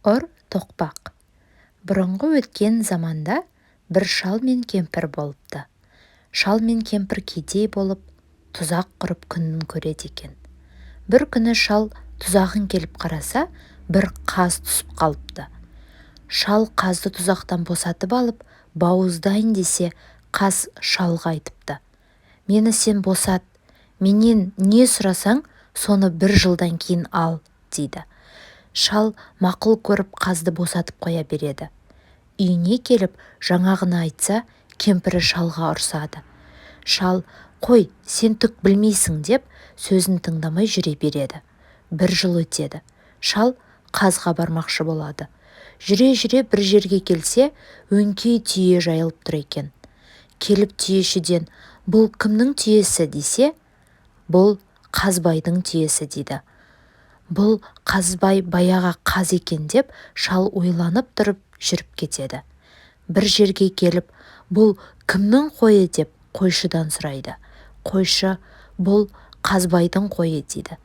Ұр тоқпақ. Бұрынғы өткен заманда бір шал мен кемпір болыпты. Шал мен кемпір кедей болып, тұзақ құрып күнін көреді екен. Бір күні шал тұзағын келіп қараса, бір қаз түсіп қалыпты. Шал қазды тұзақтан босатып алып, бауыздайын десе, қаз шалға айтыпты: «Мені сен босат, менен не сұрасаң, соны бір жылдан кейін ал», – дейді. Шал мақұл көріп, қазды босатып қоя береді. Үйіне келіп, жаңағыны айтса, кемпірі шалға ұрсады. Шал: «Қой, сен түк білмейсің», – деп, сөзін тыңдамай жүре береді. Бір жыл өтеді. Шал қазға бармақшы болады. Жүре-жүре бір жерге келсе, өңкей түйе жайылып тұр екен. Келіп түйешіден: «Бұл кімнің түйесі?» – десе, «Бұл Қазбайдың түйесі», – дейді. «Бұл Қазбай баяғы қаз екен», – деп, шал ойланып тұрып жүріп кетеді. Бір жерге келіп, «Бұл кімнің қойы?» деп қойшыдан сұрайды. Қойшы: «Бұл Қазбайдың қойы», – дейді.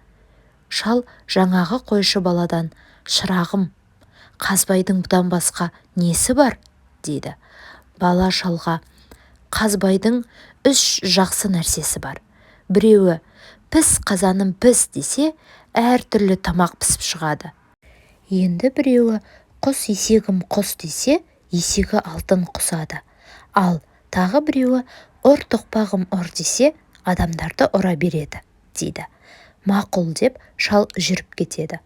Шал жаңағы қойшы баладан: «Шырағым, Қазбайдың бұдан басқа несі бар?» – дейді. Бала шалға: «Қазбайдың үш жақсы нәрсесі бар. Біреуі: "Піс, қазаным, піс" десе, әртүрлі тамақ пісіп шығады. Енді біреуі: "Құс, есегім, құс" десе, есегі алтын құсады. Ал тағы біреуі: "Ұр, тоқпағым, ұр" десе, адамдарды ұра береді», – дейді. «Мақұл», – деп, шал жүріп кетеді.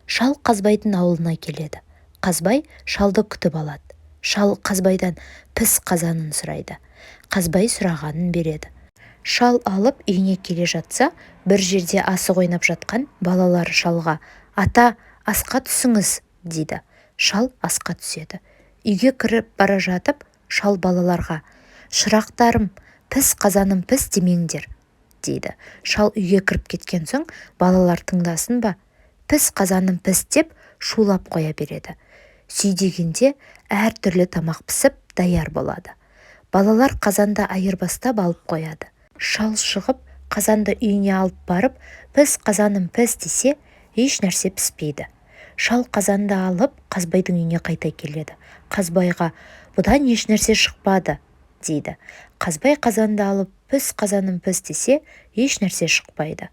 Шал Қазбайдың ауылына келеді. Қазбай шалды күтіп алады. Шал Қазбайдан піс қазанын сұрайды. Қазбай сұрағанын береді. Шал алып үйіне келе жатса, бір жерде асық ойнап жатқан балалары шалға: «Ата, асқа түсіңіз», – дейді. Шал асқа түседі. Үйге кіріп бара жатып, шал балаларға: «Шырақтарым, піс, қазаным, піс демеңдер», – дейді. Шал үйге кіріп кеткен соң, балалар тыңдасын ба, «Піс, қазаным, піс» деп шулап қоя береді. Сүйдегенде әртүрлі тамақ пісіп даяр болады. Балалар қазанды айырбастап алып қояды. Шал шығып, қазанды үйіне алып барып, «Піс, қазаным, піс» десе, еш нәрсе піспейді. Шал қазанды алып, Қазбайдың үйіне қайта келеді. Қазбайға: «Бұдан еш нәрсе шықпады», – дейді. Қазбай қазанды алып, «Піс, қазаным, піс» десе, еш нәрсе шықпайды.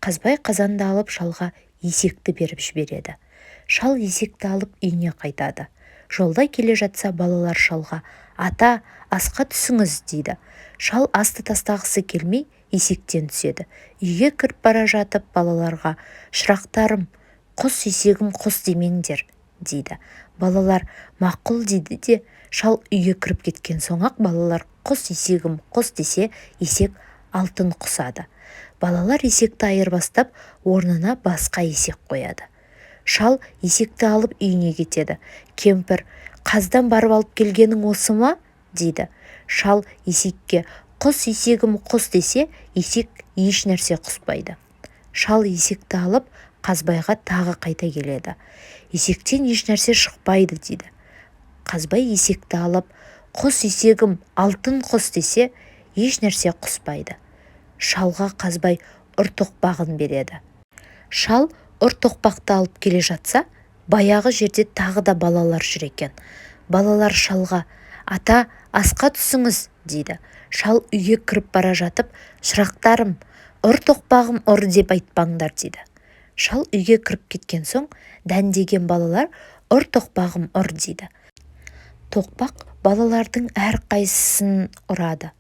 Қазбай қазанды алып, шалға есекті беріп жібереді. Шал есекті алып, үйіне қайтады. Жолда келе жатса, балалар шалға: «Ата, асқа түсіңіз», – дейді. Шал асты тастағысы келмей, есектен түседі. Үйге кіріп бара жатып, балаларға: «Шырақтарым, құс, есегім, құс демеңдер», – дейді. Балалар «Мақұл» дейді де, шал үйге кіріп кеткен соң-ақ балалар «Құс, есегім, құс» десе, есек алтын құсады. Балалар есекті айырбастап, орнына басқа есек қояды. Шал есекті алып, үйіне кетеді. Кемпір: «Қаздан барып алып келгенің осы ма?» – дейді. Шал есекке «Құс, есегім, құс» десе, есек еш нәрсе құспайды. Шал есекті алып, Қазбайға тағы қайта келеді. «Есектен еш нәрсе шықпайды», – дейді. Қазбай есекті алып, «Құс, есегім, алтын құс» десе, еш нәрсе құспайды. Шалға Қазбай ұр тоқпағын береді. Шал ұр тоқпақты алып келе жатса, баяғы жерде тағы да балалар жүр екен. Балалар шалға: «Ата, асқа түсіңіз», – дейді. Шал үйге кіріп бара жатып: «Шырақтарым, ұр тоқпағым, ұр деп айтпаңдар», – дейді. Шал үйге кіріп кеткен соң, дәндеген балалар «Ұр, тоқпағым, ұр» дейді. Тоқпақ балалардың әрқайсысын ұрады.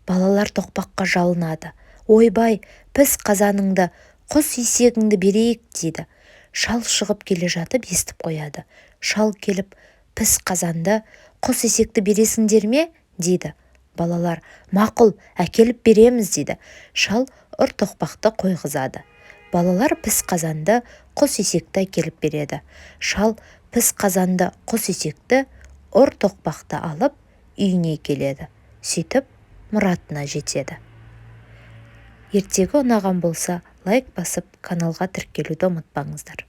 Балалар тоқпаққа жалынады: «Ойбай, піс қазаныңды, құс есегіңді берейік», – дейді. Шал шығып келе жатып естіп қояды. Шал келіп: «Піс қазанды, құс есекті бересіңдер ме?» – дейді. Балалар: «Мақұл, әкеліп береміз», – дейді. Шал ұр тоқпақты қойғызады. Балалар піс қазанды, құс есекті әкеліп береді. Шал піс қазанды, құс есекті, ұр тоқпақты алып, үйіне келеді. Сөйтіп, мұратына жетеді. Ертегі ұнаған болса, лайк басып, каналға тіркелуді ұмытпаңыздар.